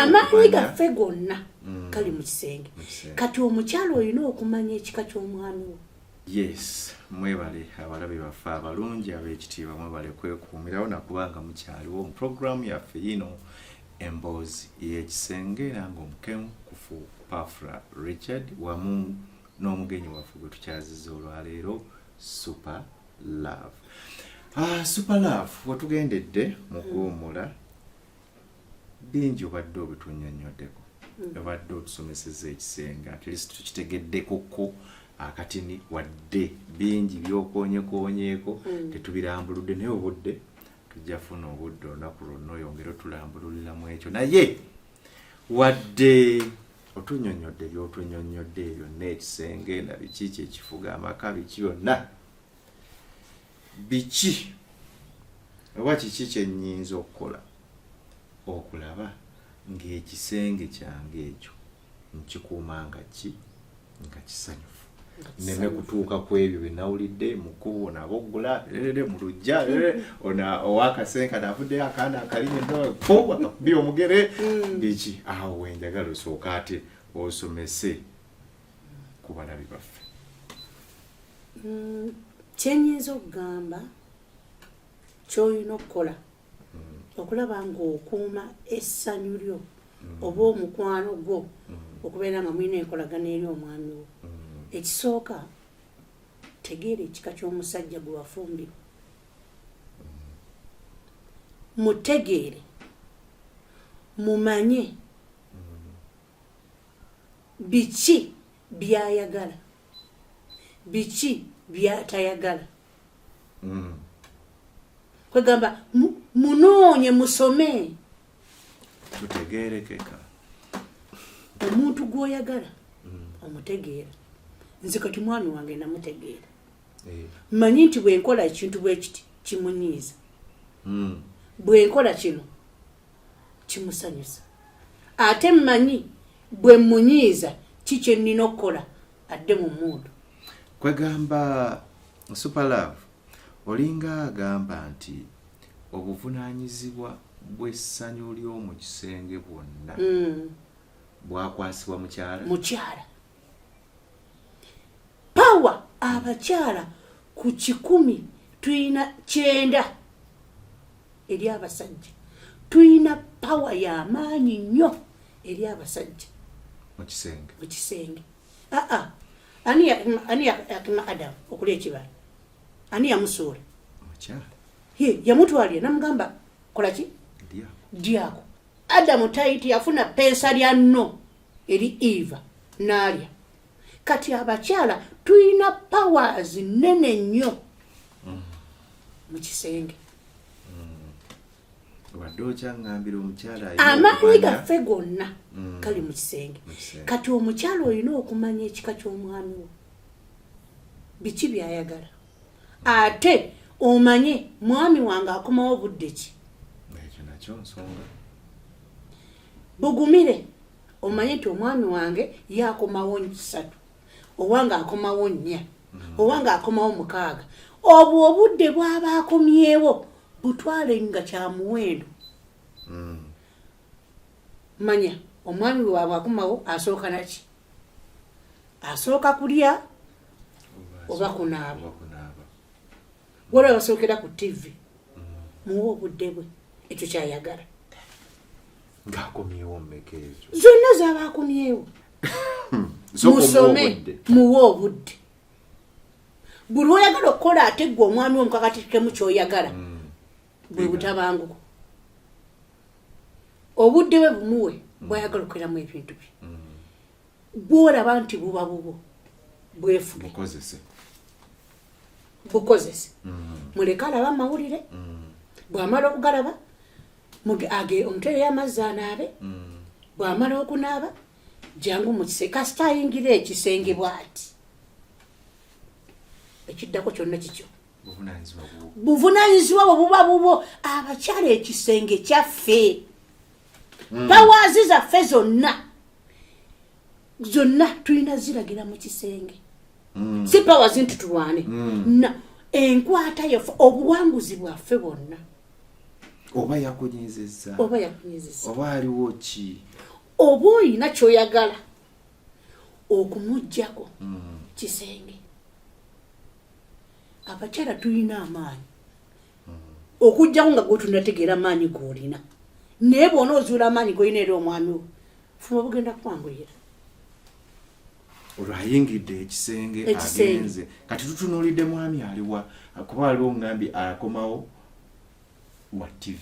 Amaanyi gaffe gonna kali mu kisenge. Kati omukyala olina okumanya ekika ky'omwami wo. Yes, mwebale abalabe baffe abalungi ab'ekitiibwa, mwebale kwekuumirawo nakubanga mukyaliwo mu puroguramu yaffe yino Emboozi y'Ekisenge, era ng'omukemu kufu Pafra Richard wamu n'omugenyi waffe gwe tukyaziza olwaleero, Super Love. Super Love, wetugendedde mu kuwummula bingi obadde obitunyonnyoddeko, obadde otusomeseza ekisenge, at least tukitegeddekoko akatini, wadde bingi byokonyekonyeeko tetubirambuludde, naye obudde tujja funa obudde olunaku lwonna oyongere otulambululiramu ekyo. Naye wadde otunyonnyodde byotunyonnyodde byonna, ekisenge na biki kyekifuga amaka, biki byonna, biki oba kiki kyenyinza okukola okulaba ng'ekisenge kyange ekyo nkikuuma nga ki nga kisanyufu, nneme kutuuka ku ebyo bye nawulidde mu kkubo, naboggula rere mu luggya rere, ona owakasenka navuddeyo akaana akalinye po akakubye omugere, biki awo wenjagala osooka ate osomese ku balabi baffe. Kyenyinza okugamba kyolina okukola okulaba ng'okuuma essanyu lyo oba omukwano gwo okubeera nga mulina enkolagana eri omwami wo, ekisooka, tegeera ekika ky'omusajja gwe wafumbirwa, mutegeere, mumanye biki byayagala, biki byatayagala. Kwegamba munoonye, musome. Tutegeerekeka. Omuntu gw'oyagala omutegeera. Nze kati mwami wange namutegeera. Mmanyi nti bwe nkola ekintu bwe kiti kimunyiiza, bwe nkola kino kimusanyusa, ate mmanyi bwe munyiiza ki kye nnina okukola adde mu mood. Kwegamba Super Love, olinga agamba nti obuvunaanyizibwa bw'essanyu ly'omu kisenge bwonna bwakwasibwa mukyala. Mukyala. Power abakyala ku 100 tuyina 90 eri abasajja. Tuyina power y'amaanyi nnyo eri abasajja. Mu kisenge. Mu kisenge. Aa, ani yakima Adamu okulya ekibala? Ani yamusuula? Mukyala. Ye yamutwalira namugamba, "Kola ki?" Lya. Dyako. Adamu taiti yafuna peesa lya no eri Eva n'alya. Kati abakyala tulina powers nene nnyo mu kisenge. Obadde okyaŋŋambira omukyala alina Amaanyi okumanya- gaffe gonna kali mu kisenge. Mu kisenge. Kati omukyala olina okumanya ekika ky'omwami wo, biki byayagala, ate omanye mwami wange akomawo budde ki. Ekyo nakyo nsonga. Bugumire, omanye nti omwami wange yakomawo 3, owange akomawo 4, owange akomawo 6. Obwo obudde bw'aba akomyewo butwale nga kyamuwendo. Manya omwami waabwe akomawo asooka naki, asooka kulya oba kunaaba. Oba kunaaba. Waliwo abasookera ku TV. Muwe obudde bwe, ekyo kyayagala. Ng'akomyewo mmeka ezo? Zonna zaba akomyewo. Sooka omuwe Musome. obudde. Muwe obudde buli oyagala okukola, ate gwe omwami omukakatikemu kyoyagala, bwe butabanguko. Obudde bwe bumuwe bwayagala okukoleramu ebintu bye. Bwolaba nti buba bubwo, bwefuge. Bukozese. Bukozese. Muleke alaba amawulire. Bw'amala okugalaba, omuteereyo amazzi anaabe. Bw'amala okunaaba, jangu mu kisenge. Kasita ayingira ekisenge bw'ati, ekiddako kyonna kikyo. Buvunanyizibwa bwo. Buvunanyizibwa bwe buba bubwo. Abakyala, ekisenge kyaffe, powers zaffe zonna zonna tulina ziragira mu kisenge. Si powers nti tulwane na enkwata yaffe, obuwanguzi bwaffe bwonna. Oba yakunyizizza, oba yakunyizizza, oba aliwo ki, oba oyina kyoyagala okumuggyako. Kisenge, abakyala tulina amaanyi, okugjako nga gwe tunategeera amaanyi g'olina. Naye bw'ona ozuula amaanyi g'olina, era omwami wo fuma bugenda kwanguyira. Olwayingidde ekisenge, Ekisenge. agenze. Kati tutunuulidde mwami aliwa? Kuba waliwo ngambye akomawo wa TV,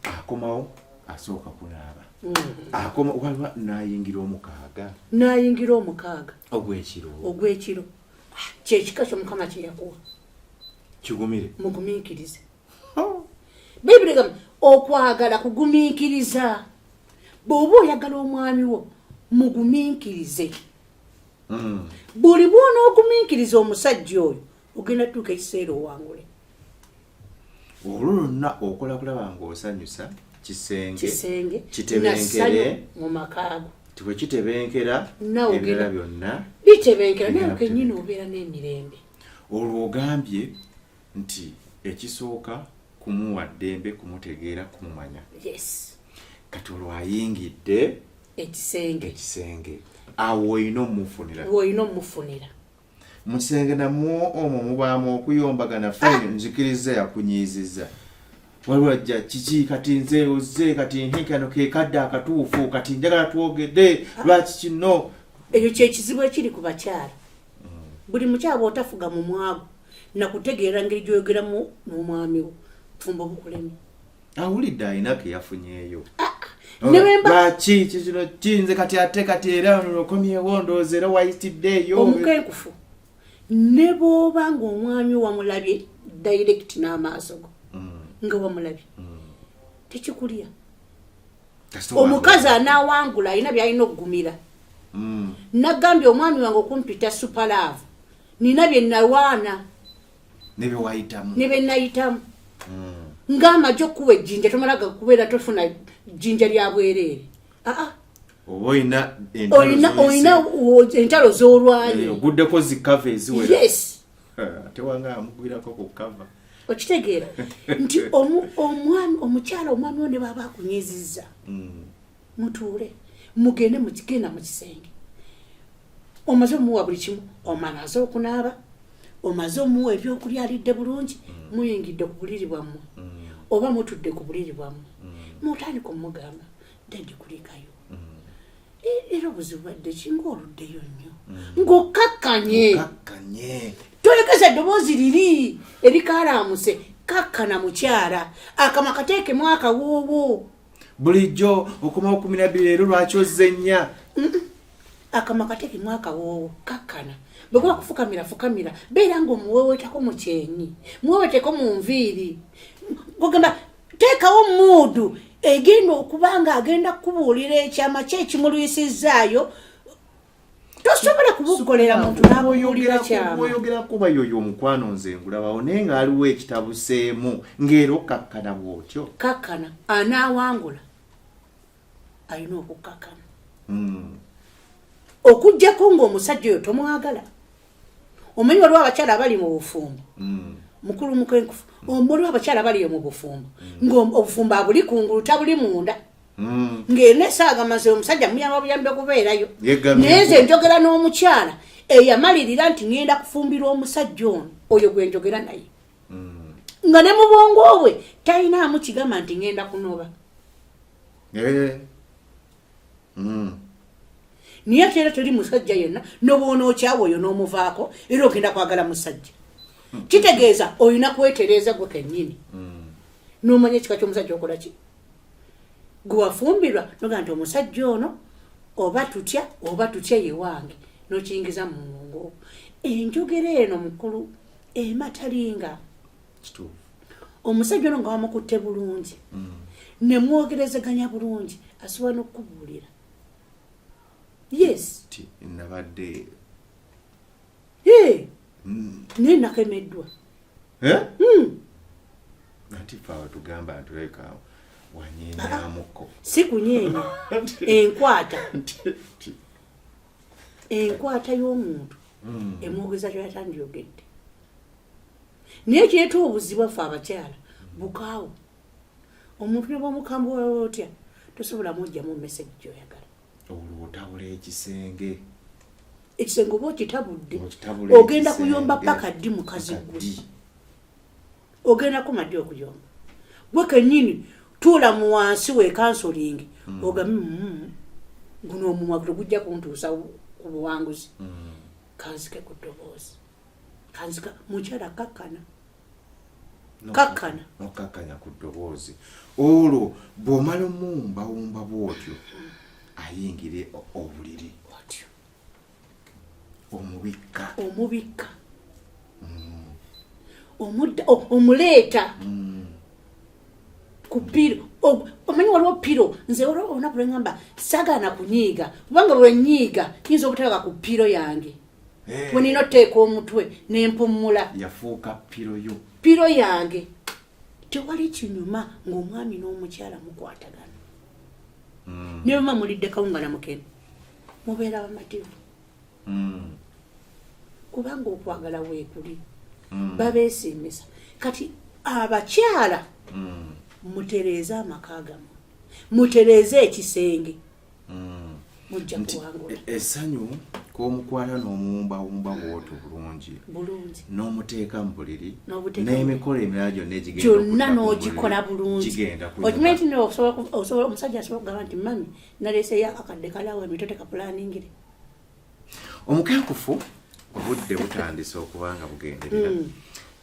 akomawo asooka kunaaba, akoma waliwo nayingira 6. N'ayingira 6. Ogwekiro. Ogw'ekiro. Ah, kyekika kyomukama kyeyakuwa. Kigumire. Mugumiikirize. Bayibuli egamba okwagala kugumiikiriza. Bw'oba oyagala omwami wo, mugumiikirize. Buli bw'onoogumiikiriza omusajja oyo, ogenda tuuka ekiseera owangule. Olwo lwonna okola kulaba ng'osanyusa kisenge. Kisenge. Kitebenkere. Nassanyu mu makaago. Tibwe kitebenkera, Naawe ebirala ogenda- byonna bitebenkera. Nawe bigenda kenyini kutebenkera. obeera n'emirembe. Olwo ogambye nti ekisooka kumuwa ddembe, kumutegeera, kumumanya. Yes. Kati olwo ayingidde ekisenge. Ekisenge, awo olina omumufunira. Olina omufunira. Mu kisenge namwo omwo mubaamu okuyombagana. Fine, nzikiriza yakunyiiziza. Waliwo ajja kiki, kati nze ozze, kati nkano ke kadde akatuufu, kati njagala twogedde, lwaki kino? Ekyo kyekizibu ekiri ku bakyala. Buli mukyala bw'otafuga mu mwago nakutegeera ngeri gyoyogeramu n'omwami wo, fumba obukulemi. Awulidde alina ke yafunyeeyo. Ne bwe mba- Lwaki kikino kinze kati, ate kati era okomyewo, ndowooza era wayitiddeeyo. Omukenkufu, ne bw'oba ng'omwami wamulabye direct n'amaaso go, nga wamulabye, tekikulya. Kasita Omukazi anaawangula alina byalina okugumira. Nagambye omwami wange okumpita super love, nina bye nawaana. Ne bye wayitamu. Ne bye nayitamu. Ng'amagye okukuwa ejjinja, tomala gakubeera tofuna jjinja lya bwereere, aa. Oba olina entalo. Olina z'oyise. Olina entalo z'olwanye. Eh, oguddeko zi cover eziwera. Yes. Ate wanga amugwirako ku cover. Okitegeera nti omwami, omukyala, omwami wo ne baba akunyizizza, mutuule, mugende mukigenda mu kisenge. Omaze omuwa buli kimu, omaze okunaaba, omaze omuwa ebyokulya, alidde bulungi, muyingidde ku buliri bwammwe oba mutudde ku buliri bwammwe, mutandika omugamba, "Daddy, kulikayo. Era obuzibu badde kinga oluddeyo nnyo," ng'okkakkanye. Kakkanye. Toyogeza eddoboozi liri erikaalamuse. Kakkana mukyala, akamwa kateekemu akawoowo. Bulijjo okomawo 12, leero lwaki ozze 4? Akamwa kateekemu akawoowo, kakkana. Bwe kuba kufukamira, fukamira. Beera ng'omuweweetako mu kyenyi, muweweeteko mu nviiri. Kugamba teekawo mood egenda okuba nga agenda kukubuulira ekyama ki ekimulwisizaayo. Tosobola kubukolera muntu n'akubuulira kyama. Oyogera kuba yoyo omukwano nze ngulabawo, naye ng'aliwo ekitabuseemu, ng'era okkakkana bw'otyo. Kakkana. Anaawangula alina okukakkana. Okugjako ng'omusajja oyo tomwagala. Omanyi waliwo abakyala abali mu bufumbo, mukulu mukenkufu, waliwo abakyala abaliyo mu bufumbo ng'obufumbo abuli kungulu, tabuli munda, ng'erina esaaga maze omusajja muyamba buyambi okubeerayo. Yegamye. Naye nze njogera n'omukyala eyamalirira nti ŋŋenda kufumbirwa omusajja ono, oyo gwe njogera naye, nga ne mu bwongo bwe talinaamu kigamba nti ŋŋenda kunoba. Eh. Naye ate era teri musajja yenna nobwonookyawa oyo n'omuvaako, era ogenda kwagala musajja. Kitegeeza olina kwetereeza gwe kennyini n'omanya ekika ky'omusajja okola ki gwe wafumbirwa, noga nti omusajja ono oba tutya oba tutya ye wange, n'okiyingiza mu mwongo. Enjogera eno mukulu ematalinga. Kituufu. Omusajja ono nga wamukutte bulungi, ne mwogerezeganya bulungi, asobola n'okukubuulira, yes. Ti nabadde Hey, naye nakemeddwa. Eh? Anti fe awo tugamba nti leka wanyenyamuko. Si kunyeenya, enkwata, enkwata y'omuntu emwogeza kyatandiyogedde. Naye kireeta obuzibu affe abakyala bukaawo. Omuntu ne bwomukambwala otya, tosobola mujjamu message gyoyagala. Olwo otabula ekisenge. Ekisenge oba okitabudde. Okitabula. Ogenda Ekisenge. kuyomba paka ddi, mukazi Paka gwe? ddi? Ogenda koma ddi okuyomba? Gwe kennyini tuula mu wansi wecounselling, ogambe, guno omumwa tegujja kuntuusa ku buwanguzi. Kanzike ku ddoboozi, kanzika." Mukyala, kakkana. Kakkana. Nokakkanya ku ddoboozi. Olwo bw'omala omuwumbawumba bw'otyo, ayingire obuliri. Otyo. Omubikka. Omubikka, omudda, omuleeta ku pillow. Omanyi waliwo pillow, nze waliwo olunaku lweŋŋamba sagaana kunyiiga, kubanga lwe nyiiga nyinza obutalaba ku pillow yange. Eh. We nina oteeka omutwe nempumula. Yafuuka pillow yo. Pillow yange. Tewali kinyuma ng'omwami n'omukyala mukwatagana. Ne bwema mulidde kawunga na mukene, mubeera bamativu, kubanga okwagala weekuli. Babeesiimisa. Kati abakyala, mutereeze amaka gammwe, mutereeze ekisenge, mujja Nti kuwangula. Essanyu k'omukwata n'omuwumbawumba bw'otyo bulungi, Bulungi. n'omuteeka mu buliri, N'obuteeka. n'emikolo emirala gyonna egigenda Gyonna okudda ku n'ogikola buliri, bulungi. gigenda kunyuma. Okimanyi nti no omusajja asobola okugamba nti, "Mami, naleeseyo akakadde kalaawo emito, tekaplaningire." Omukenkufu, obudde butandise okuba nga bugenderera,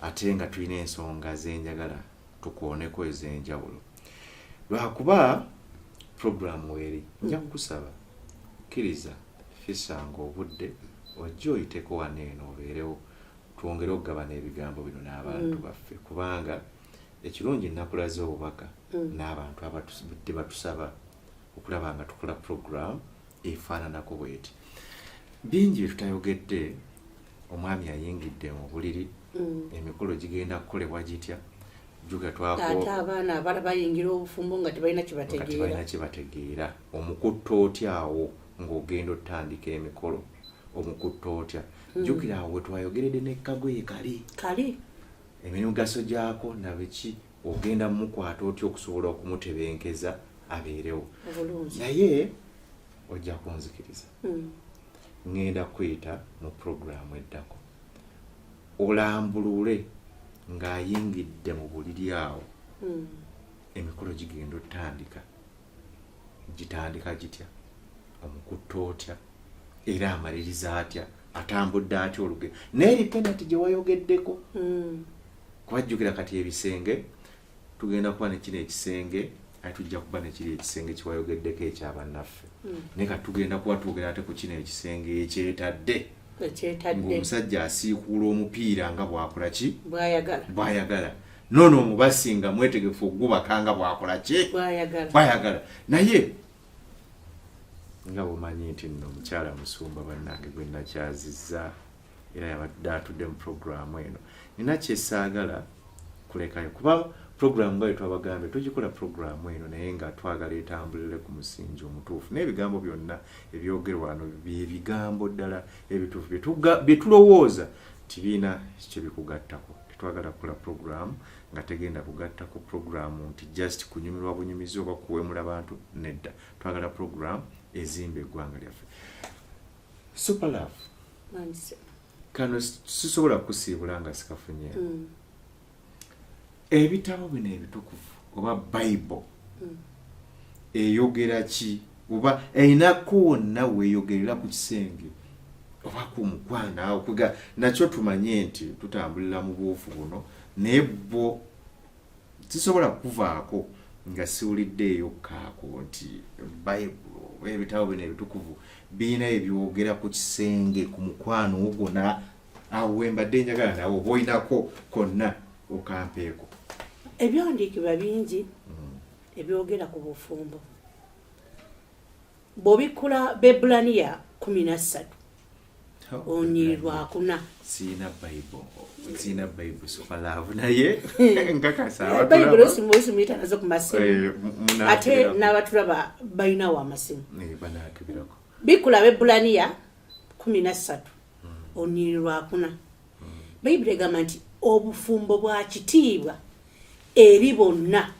ate nga tulina ensonga zenjagala tukooneko ez'enjawulo. Lwakuba puroguramu eri, nja kukusaba kkiriza fisanga obudde ojje oyiteko wano eno, obeerewo, twongere okugabana ebigambo bino n'abantu baffe, kubanga ekirungi nakulaze obubaka n'abantu abadde batusaba okulaba nga tukola puroguramu efaananako bweti. Bingi bye tutayogedde. Omwami ayingidde mu buliri, emikolo gigenda kukolebwa gitya? Juga twako. Ate abaana abala bayingira obufumbo nga tebalina Nga kibategeera. Tebalina kibategeera. Omukutta otya awo ng'ogenda otandika emikolo? Omukutta otya? Jjukira awo wetwayogeredde nekkagoye kali. Kali. Emigaso gyako nabiki? Ogenda mumukwata otya okusobola okumutebenkeza abeerewo? Obulungi. Naye ojja kunzikiriza, ŋŋenda kuyita mu puroguramu eddako olambulule ng'ayingidde mu buliri awo, emikolo gigenda otandika, gitandika gitya? Omukutta otya? Era amaliriza atya? Atambudde atya olugendo naye penati gye wayogeddeko? Kubajjukira kati ebisenge, tugenda kuba nekino ekisenge, ate tujja kuba nekiri ekisenge kyewayogeddeko ekyabannaffe. Naye kati tugenda kuba twogera ate ku kino ekisenge ekyetadde. Ekyetadde. Ng'omusajja asiikuula omupiira nga bwakola ki? Bwayagala. Bwayagala. Noono omubasi nga mwetegefu okugubaka nga bwakola ki? Bwayagala. Bwayagala. Naye nga bwomanyi nti nno omukyala musumba bannange gwe nakyazizza, era yabadde atudde mu puroguramu eno, nina kyesaagala kulekayo, kuba puroguramu nga bwe twabagambye tugikola puroguramu eno, naye nga twagala etambulire ku musingi omutuufu, n'ebigambo byonna ebyogerwa wano byebigambo ddala ebituufu bye tulowooza tibiina kyebikugattako. Tetwagala kukola puroguramu nga tegenda kugattako, puroguramu nti just kunyumirwa bunyumizi oba kuwemula bantu. Nedda, twagala puroguramu ezimba eggwanga lyaffe. Super Love. Manse. Kano sisobola kusiibula nga sikafunye. Ebitabo bino ebitukuvu oba Bayibuli eyogera ki, oba erinaku wonna weeyogerera ku kisenge oba ku mukwano awo? Kuga nakyo tumanye nti tutambulira mu buufu buno, naye bwo sisobola kuvaako nga siwuliddeeyo kaako nti Bayibuli oba ebitabo bino ebitukuvu birina ebyogera ku kisenge, ku mukwano ogwo. Na awo wembadde njagala nawe oba olinako konna okampeeko. Ebyawandiikibwa bingi ebyogera ku bufumbo. Bw'obikkula Bebulaniya 13, olunyiriri lwakuna. Siina Bayibuli, siina Bayibuli, Super Love, naye nkakasa. Bayibuli osimuyita nazo ku masimu. Eh, Ate munakebirako. n'abatulaba balinawo amasimu. Eh, banakebirako. Bikkula Bebulaniya 13, olunyiriri lwakuna. Bayibuli egamba nti obufumbo bwa kitiibwa eri bonna.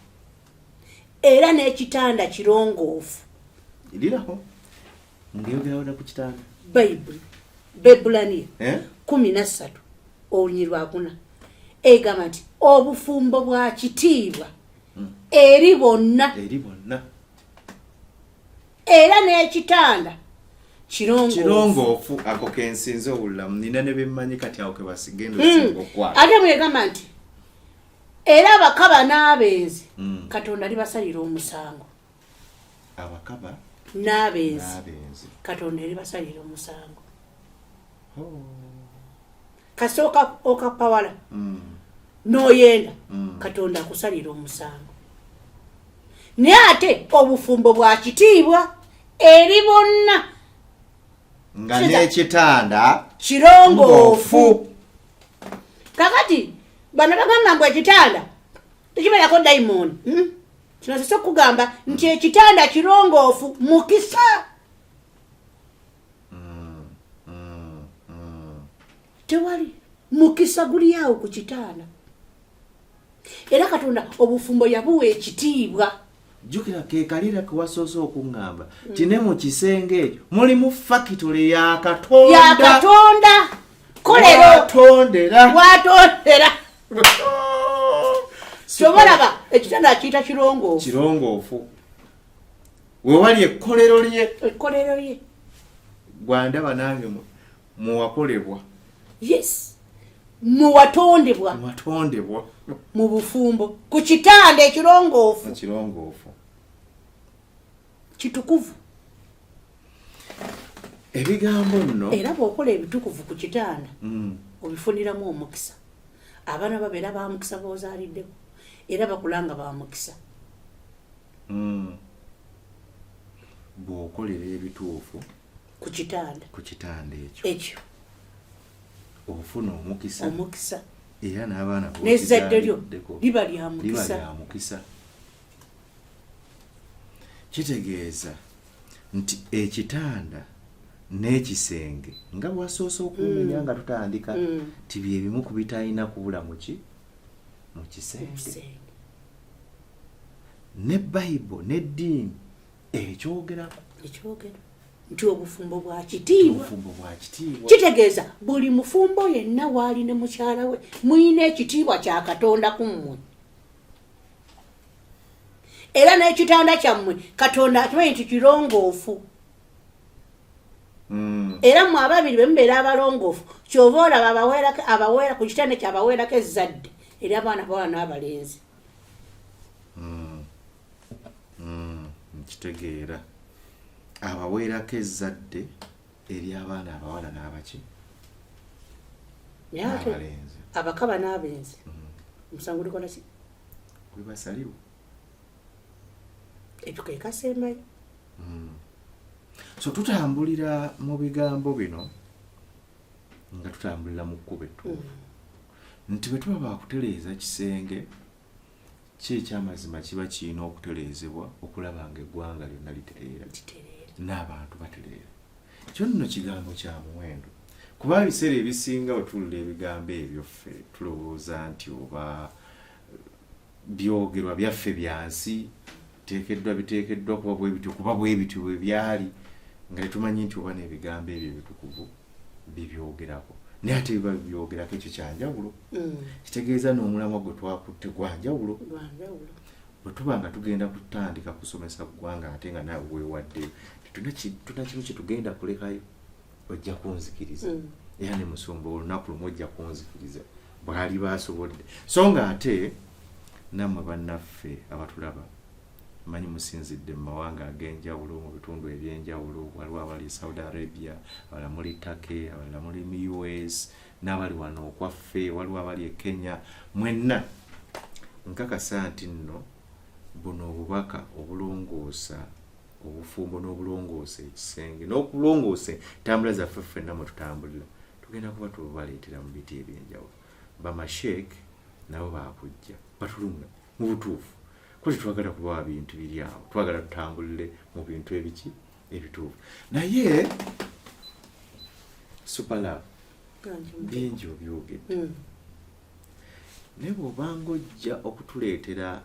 Era n'ekitanda kirongoofu. Liraho ngeyogerawo ku kitanda. Bayibuli Bebulaniya 13 olunyi lwakuna egamba nti obufumbo bwa kitiibwa eri bonna, eri bonna, era n'ekitanda kirongoofu. Kirongoofu. Ako kensinze owuliramu, nina ne bemmanyi kati awo kebasigenda osinga okukwata. Ate mwegamba nti era abakaba n'abenzi Katonda alibasalira omusango. Abakaba n'abenzi n'abenzi Katonda eribasalira omusango. Oh. Kasooka okapawala n'oyenda, Katonda akusalira omusango. Naye ate obufumbo bwa kitiibwa eri bonna nga n'ekitanda kirongoofu. Kakati bano bagamba mbu ekitanda tekibeerako dayimooni. Kino sise okugamba nti ekitanda kirongoofu mukisa. Tewali mukisa guli awo ku kitanda, era Katonda obufumbo yabuwa ekitiibwa. Jjukira ke kalira kewasoose okuŋŋamba ti ne mu kisenge ekyo mulimu fakitole ya Katonda. Ya Katonda, kolero. Watondera. Watondera. Kyobalaba ekitanda akiyita kirongoofu. Kirongoofu, wewali ekkolero lye. Ekkolero lye. Gwandaba nange muwakolebwa. Yes, muwatondebwa. Muwatondebwa. Mu bufumbo, ku kitanda ekirongoofu. Ekirongoofu. Kitukuvu. Ebigambo nno. Era bw'okola ebitukuvu ku kitanda, obifuniramu omukisa. Abaana babeera ba mukisa b'ozaaliddeko, era bakula nga ba mukisa. Bw'okolera ebituufu ku kitanda, ku kitanda ekyo, ekyo ofuna omukisa. Omukisa. Era n'abaana n'ezzadde lyo b'okizaaliddeko liba lya liba mukisa. Lya mukisa. Kitegeeza nti ekitanda n'ekisenge, nga bwasoose okumenya nga tutandika, ti bye bimu ku bitalina kubula muki mu kisenge. Kisenge. Ne Bayibuli n'eddiini ekyogerako. Ekyogero nti obufumbo bwa kitiibwa. Obufumbo bwa kitiibwa. Kitegeeza buli mufumbo yenna waali ne mukyala we muyina ekitiibwa kya Katonda ku mmwe, era n'ekitanda kyammwe Katonda akimanyi nti kirongoofu. Era mmwe ababiri bwe mubeera abalongoofu, kyova olaba abaweera ku kitanda kyabaweerako ezzadde eri abaana bawala n'abalenzi. Nkitegeera, abaweerako ezzadde eri abaana abawala n'abaki? Naye ate n'abalenzi. Abakaba n'abenzi, omusango gulikola ki? Gwebasalirwa. Ekyo ke kasembayo. So tutambulira mu bigambo bino nga tutambulira mu kkubo ettuufu nti bwe tuba bakutereeza kisenge ki, ekyamazima kiba kirina okutereezebwa okulaba nga eggwanga lyonna litereera. Kitereera. N'abantu batereera. Kyo nno kigambo kya muwendo, kuba ebiseera ebisinga bwe tuwulira ebigambo ebyo ffe tulowooza nti oba byogerwa byaffe byansi, teekeddwa biteekeddwa kuba bwe bityo, kuba bwe bityo bwe byali, nga tetumanyi nti oba n'ebigambo ebyo ebitukuvu bibyogerako. Naye ate biba bibyogerako, ekyo kyanjawulo. Kitegeeza n'omulamwa gwe twakutte gwanjawulo. Lwanjawulo. Bwe tuba nga tugenda kutandika kusomesa ggwanga, ate nga naawe weewaddeyo, tetuna kimu kyetugenda kulekayo. Ojja kunzikiriza, era ne musumba olunaku lumu ojja kunzikiriza bwali basobodde. So nga ate nammwe bannaffe abatulaba, manyi musinzidde mu mawanga ag'enjawulo, mu bitundu ebyenjawulo. Waliwo abali e Saudi Arabia, abalala muli Turkey, abalala muli mu US, n'abali wano okwaffe, waliwo abali e Kenya. Mwenna nkakasa nti nno buno obubaka obulongoosa obufumbo n'obulongoosa ekisenge n'okulongoosa entambula zaffe ffenna mwe tutambulira, tugenda kuba tubaleetera mu biti ebyenjawulo. Bamasheek nabo bakujja batulunga mu butuufu, ko tetwagala kubawa bintu biri awo, twagala tutambulire mu bintu ebiki ebituufu. Naye Superlove, bingi obyogedde, naye bw'obanga ojja okutuleetera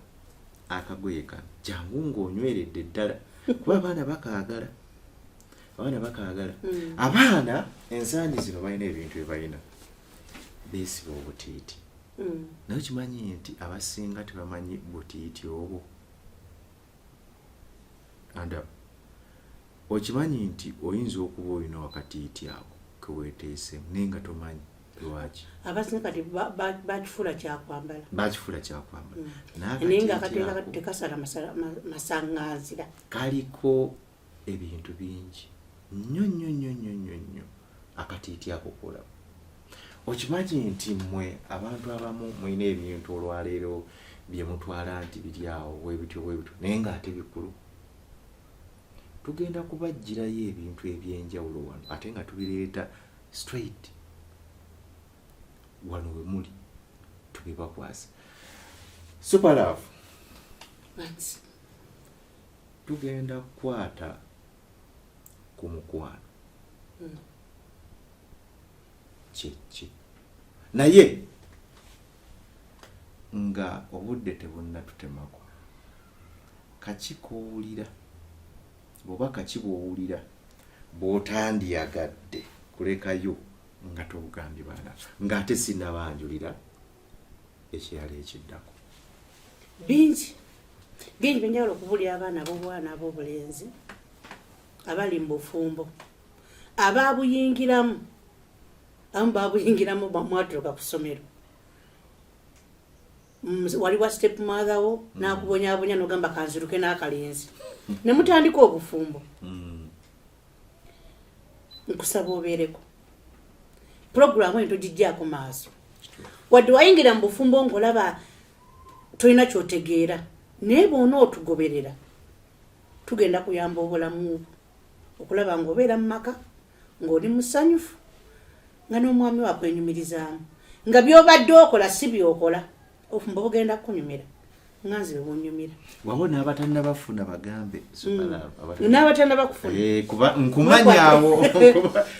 Akagoye kano jangu ng'onyweredde ddala, kuba abaana bakaagala, abaana bakaagala. Abaana ensangi zino balina ebintu bye balina, beesiba obutiiti. Naye okimanyi nti abasinga tebamanyi butiiti obwo? Andaba, okimanyi nti oyinza okuba olina wakatiiti ako keweeteeseemu naye nga tomanyi lwaki? Abasinga kati bakifuula kyakwambala. Bakifuula kyakwambala. Naye nga akateeka tekasala masaŋŋanzira. Kaliko ebintu bingi nnyo nnyo nnyo nnyo nnyo nnyo akatiiti ako kolaba. Okimanyi nti mmwe abantu abamu mulina ebintu olwaleero bye mutwala nti biri awo bwebityo bwebityo, naye ng'ate bikulu? Tugenda kubaggyirayo ebintu ebyenjawulo wano, ate nga tubireeta straight wano we muli, tubibakwasa. Super Love, tugenda kukwata ku mukwano kyeki, naye nga obudde tebunnatutemako, kaki k'owulira bw'oba kaki bw'owulira bw'otandyagadde kulekayo nga tobugambye baana, ng'ate sinnabanjulira ekirala ekiddako? Bingi bingi byenjagala okubulira abaana ab'obwana, ab'obulenzi abali mu bufumbo, ababuyingiramu, abamu babuyingiramu mwatuuka ku ssomero. Wali wa step mother wo nakubonyabonya, nogamba kanziruke n'akalenzi, ne mutandika obufumbo. Nkusaba obeereko puroguramu eno, togijjaako maaso. Wadde wayingira mu bufumbo ng'olaba tolina kyotegeera, naye bw'ona otugoberera, tugenda kuyamba obulamu bwo okulaba ng'obeera mu maka ng'oli musanyufu, nga n'omwami wakwenyumirizaamu, nga by'obadde okola si byokola. Obufumbo bugenda kukunyumira nga nze bwe bunyumira. Wawo n'abatannabafuna bagambe. N'abatannabakufuna. Eh, kuba nkumanyawo.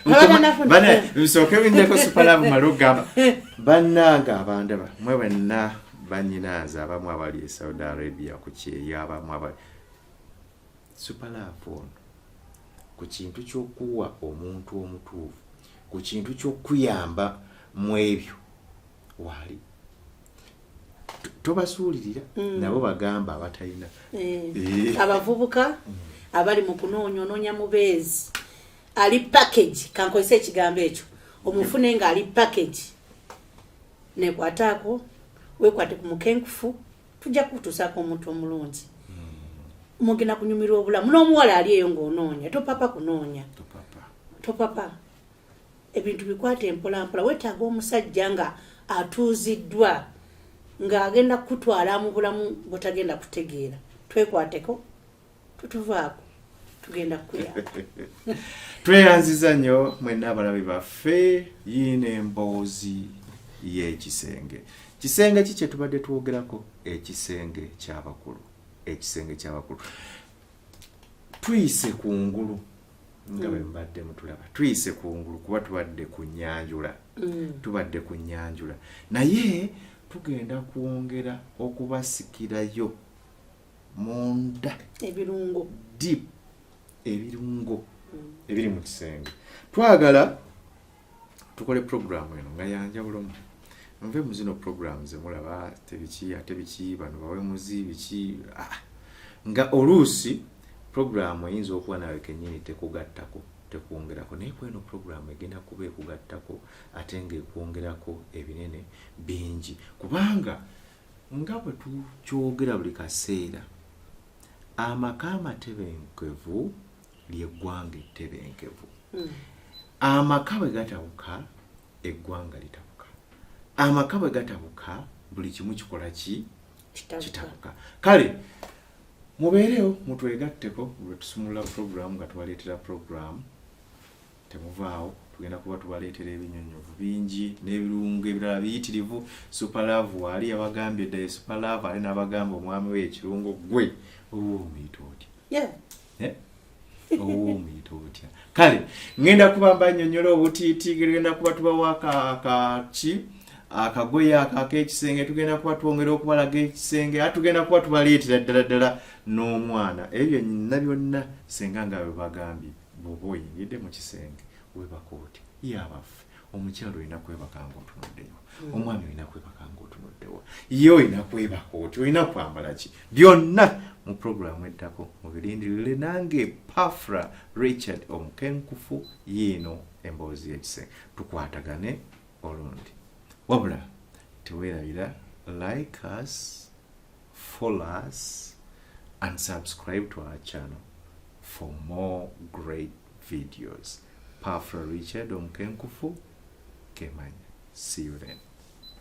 Abatannafuna. Nsooke bindeko Super Love male okugamba. Bannange abandaba mwe benna, bannyinaaze abamu abali e Saudi Arabia ku kyeyo, abamu abali, Super Love ono ku kintu ky'okuwa omuntu omutuufu, ku kintu ky'okuyamba mu ebyo waali, tobasuulirira. Nabo bagamba abatalina. Eh. Abavubuka abali mu kunoonya, onoonya mubeezi ali package, kankozesa ekigambo ekyo, omufune nga ali package, nekwataako, wekwate ku mukenkufu, tujja kutuusaako omuntu omulungi, mugenda kunyumirwa obulamu. N'omuwala ali eyo ng'onoonya, topapa kunoonya. Topapa. Topapa, ebintu bikwate mpolampola. Weetaaga omusajja nga atuuziddwa, ng'agenda kukutwala mu bulamu bwotagenda kutegeera. Twekwateko, tutuvaako, tugenda kukuyamba. Tweyanziza nnyo mwenna abalabi baffe. Yiina emboozi y'ekisenge. Kisenge ki kye tubadde twogerako? Ekisenge ky'abakulu. Ekisenge ky'abakulu, tuyise ku ngulu nga bwe mubadde mutulaba, tuyise ku ngulu kuba tubadde ku nyanjula. Tubadde ku nyanjula, naye tugenda kwongera okubasikirayo munda. Ebirungo. Deep, ebirungo ebiri mu kisenge. Twagala tukole programu eno nga yanjawulomu, nve mu zino programu zemulaba tebiki ate biki, bano bawemuzi biki. Ah, nga oluusi programu eyinza okuba nawe kenyini tekugattako, tekwongerako, naye kweno programu egenda kuba ekugattako ate ng'ekwongerako ebinene bingi, kubanga nga bwe tukyogera buli kaseera, amaka amatebenkevu lyeggwanga ettebenkevu. Amaka bwe gatabuka, eggwanga litabuka. Amaka bwe gatabuka, buli kimu kikola ki? Kitabuka. Kitabuka. Kale mubeerewo, mutwegatteko lwe tusumulula puroguramu nga tubaleetera puroguramu. Temuvaawo, tugenda kuba tubaleetera ebinyonyovu bingi n'ebirungo ebirala biyitirivu. Super Love waali yabagambye dda ye Super Love, ate n'abagamba omwami we ekirungo. Gwe owuwo omuyita otya? Yeah. Owuwo omuyita otya? Kale ngenda kuba mbanyonyola obutiiti, ngenda kuba tubawa kaki. Akagoye ako ak'ekisenge, tugenda kuba twongera okubalaga ekisenge, ate tugenda kuba tubaleetera ddala ddala n'omwana. Ebyo byonna byonna, senga nga bwe bagambye, bw'oba oyingidde mu kisenge webaka oti ye abaffe, omukyalo olina kwebaka nga otunuddewa? Omwami olina kwebaka nga otunuddewa? Ye olina kwebaka oti? Olina kwambala ki? Byonna mu puroguramu eddako mubirindirire. Nange Pafra Richard Omukenkufu, yiino Emboozi y'Ekisenge. Tukwatagane olundi. Wabula teweerabira like us, follow us and subscribe to our channel for more great videos. Pafra Richard Omukenkufu, kemanya. See you then.